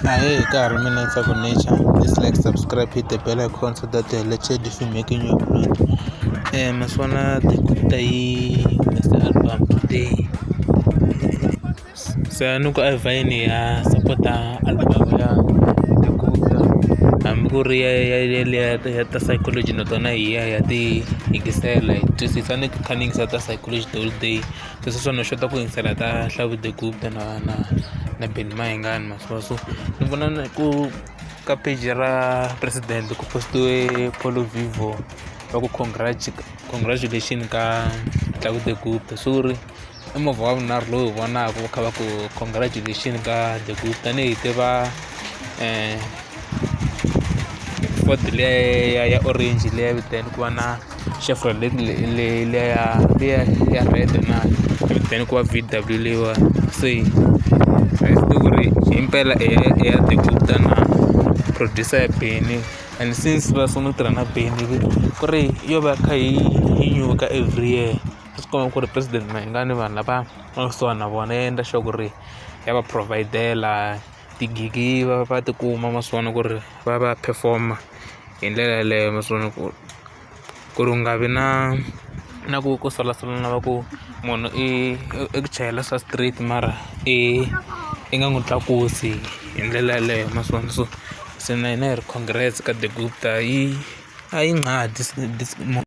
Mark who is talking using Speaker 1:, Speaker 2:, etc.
Speaker 1: Ahee ka ha ri mina Ntsako Nature please like subscribe hit the bell icon so that the latest if you making new upload. Naswona ta yi humese album today se a ni ku a hi vhayeni hi ya sapota album ya The Gupta hambi ku ri ya ya ya ya ta psychology na tona hi ya hi ya ti yingisela hi twisisa ni kha ni yingisela ta psychology the whole day. Se sweswiwani ni xota ku yingisela ta Hlavu The Gupta na na na Benny Mayengani ma swi vona so ni vona na ku ka page ra president ku post-iwe Polo Vivo va ku congratulation ka Hlavu The Gupta swi ri i movha wa vunharhu lowu hi vonaka va kha va ku congratulation ka The Gupta ni hi tiva Ford liya ya ya orange liya then ku va na Chevrolet liya ya liya ya red na then ku va V_W leyiwani se a hi swi tivi ku ri himpela i ya i ya The Gupta na producer ya Benny and since va sungula ku tirha na Benny ku ri yo va kha yi yi nyuka every year swi komba ku ri president Mayengani vanhu lava nga kusuhani na vona ya endla sure ku ri ya va provide-ela tigigi va va tikuma ma swi vona ku ri va va perform-a hi ndlela yeleyo ma swi vona ku ku ri ku nga vi na na ku ku solasolana va ku munhu i i ku chayela swa straight mara i i nga n'wi tlakusi hi ndlela yeleyo ma swi vona so se na hina hi ri congrats ka The Gupta yi a yi .